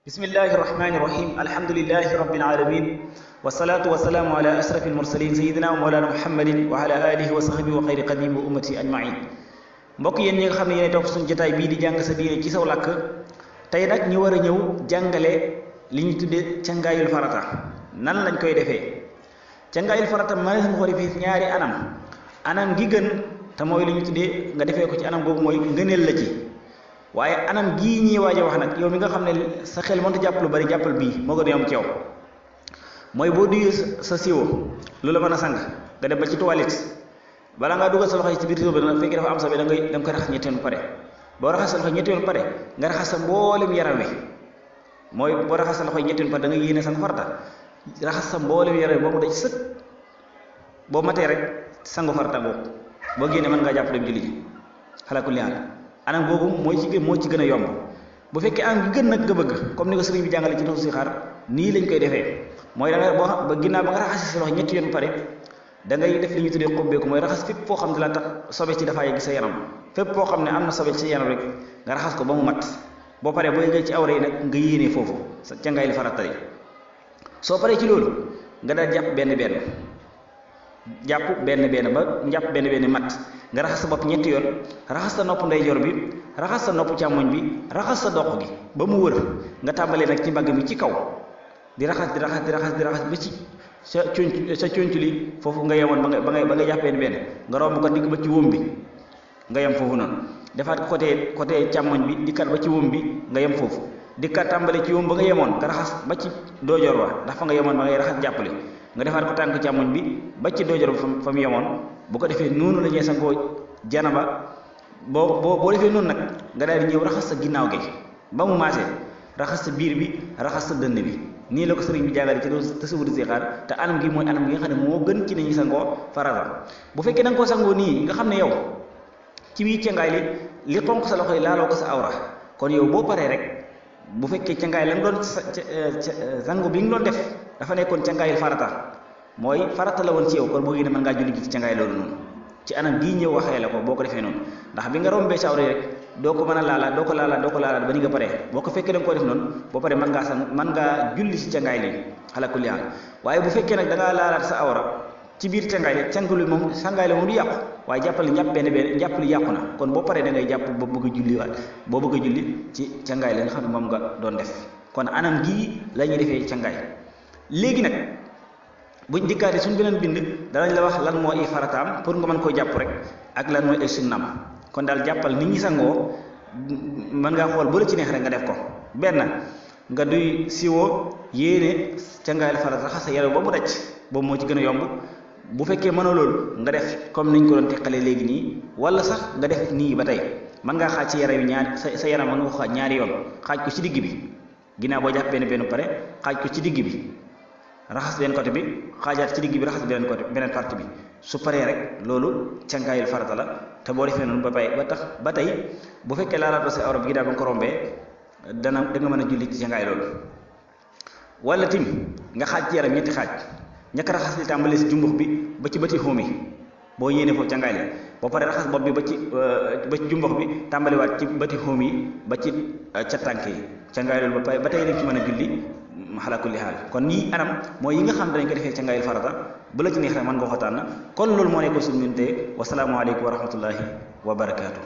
bismillahi irrahmani irrahim alhamdulilahi rabbil alamin wasalaatu wasalaamu ala ashrafil mursalin sayidina wa mawlana muhammadin wa ala alihi wa sahbihi wa xayri qadim wa ummati ajmain mbokk yéen ñi nga xam ne yéen topp suñu jotaay bii di jàng sa diine ci saw làkk tey nag ñu war a ñëw jàngale li ñu tuddee cangaayul farata nan lañ koy defee cangaayul farata mënees nga ko defee ñaari anam gi gën te mooy li ñu tuddee nga defee ko ci anam googu mooy ngëneel la ci waaye anam gii ñii waaj a wax nag yow mi nga xam ne sa xel mënta jàpp lu bari jàppal bii moo gën a yomb ci yow mooy boo duyee sa siwo lu la mën a sang nga dem ba ci toilette balaa ngaa dugal sa loxo yi ci biir siwo bi nag fekkee dafa am sobe da nga koy raxas ñetti yoon pare boo raxas sa loxo ñetti yoon pare nga raxas sa mboolem yaram wi mooy boo raxas sa loxo yi ñetti yoon pare da nga yéene sang farata raxas sa mboolem yaram wi ba mu daj sëkk boo matee rek sangu farata boobu boo génnee mën ngaa jàpp dem julli ji xalaa kulli haal anam boobu moo ci gën a yomb bu fekkee anam gi gën nag nga bëgg comme ni ko sëriñ bi jàngale ci ndox si xaar nii lañ koy defee mooy da nga ba ginnaaw ba nga raxasi sa loxo ñetti yoon pare da ngay def li ñu tuddee xobbeeku mooy raxas fépp foo xam ne la tax sobe ci dafa yegg sa yaram fépp foo xam ne am na sobe ci sa yaram rek nga raxas ko ba mu mat boo paree boo yeggee ci awra yi nag nga yéenee foofu sa cangaayil farata yi soo paree ci loolu nga daal jàpp benn ba njàpp benn mat nga raxas sa bopp ñetti yoon raxas sa nopp ndeyjoor bi raxas sa nopp càmmoñ bi raxas sa doq gi ba mu wër nga tàmbalee nag ci mbagg mi ci kaw di raxas ba ci sa conc li foofu nga yemoon ba nga jàpp benn nga romb ko dikk ba ci wóom bi nga yem foofu noonu defaat côté càmmoñ bi dikkat ba ci wóom bi nga yem foofu dikkat tàmbalee ci wóom ba nga yemoon nga raxas ba ci doojoor wa ndax fa nga yemoon ba ngay raxas jàppale nga defaat ko tànk càmmoñ bi ba ci doojoor fa mu yemoon bu ko defee noonu la ñuy sangoo janaba boo defee noonu nag nga daal di ñëw raxas sa ginnaaw gi ba mu maasee raxas sa biir bi raxas sa dënn bi nii la ko sëriñ bi jàngale ci tasawudu sixaar te anam gi mooy anam gi nga xam ne moo gën ci nañuy sangoo farata bu fekkee da nga koo sangoo nii nga xam ne yow ci biir cangaay li xonq sa loxo yi laaloo ko sa awra kon yow boo paree rek bu fekkee cangaay la nga doon sangu bi nga doon def dafa nekkoon cangaayil farata mooy farata la woon ci yow kon boo génne mën ngaa julli ji ci cangaay loolu noonu ci anam gii ñëw waxee la ko boo ko defee noonu ndax bi nga rombee sa awra rek doo ko mën a laalaat doo ko laalaat ba ni nga paree boo ko fekkee da nga koo def noonu boo paree mën ngaa julli ci cangaay li ala kulli haal waaye bu fekkee nag da ngaa laalaat sa awra ci biir cangaay li cangaay la moom du yàqu waaye jàppale njàpp li yàqu na kon boo paree da ngay jàpp boo bëgg a julli ci cangaay la nga xam ne moom nga doon def kon anam gii la ñuy defee cangaay léegi nag buñ dikkaatee suñ beneen bind danañ la wax lan moo ay farataam pour nga mën koo jàpp rek ak lan mooy ay sunnaam kon daal jàppal nit ñi sangoo mën ngaa xool bu la ci neex rek nga def ko benn nga duy siwoo yéene cangaayal farata raxas sa yaram ba mu daj boobu moo ci gën a yomb bu fekkee mënoo loolu nga def comme niñ ko doon teqalee léegi nii wala sax nga def nii ba tey mën ngaa xaaj ci yaram yi sa yaram mën nga ko xaaj ñaari yoon xaaj ko ci digg bi ginnaaw boo jàpp benn pare xaaj ko ci digg bi raxas benn côté bi xaajaat ci digg bi raxas beneen partie bi su paree rek loolu cangaayul farata la te boo defee noonu ba tey bu fekkee laalaat sa awra bi ginnaaw ba nga ko rombee da nga mën a julli ci cangaay loolu wala tim nga xaaj ci yaram ñetti xaaj ñàkk raxas li tàmbalee si jumbux bi ba ci bëti xóom yi boo yéene foofu cangaay li boo paree raxas bopp bi ba ci jumbux bi tàmbaliwaat ci bëti xóom yi ba ci ca tànk yi cangaay loolu ba tey dañ ci mën a julli ala kulli haal kon nii anam mooy yi nga xam dañ ko defee cangaayil farata bu la ci neex rek mën nga ko tànn kon loolu moo nekkoon suñu ñun tey wasalaamualeykum wa rahmatullahi wa barakaatu.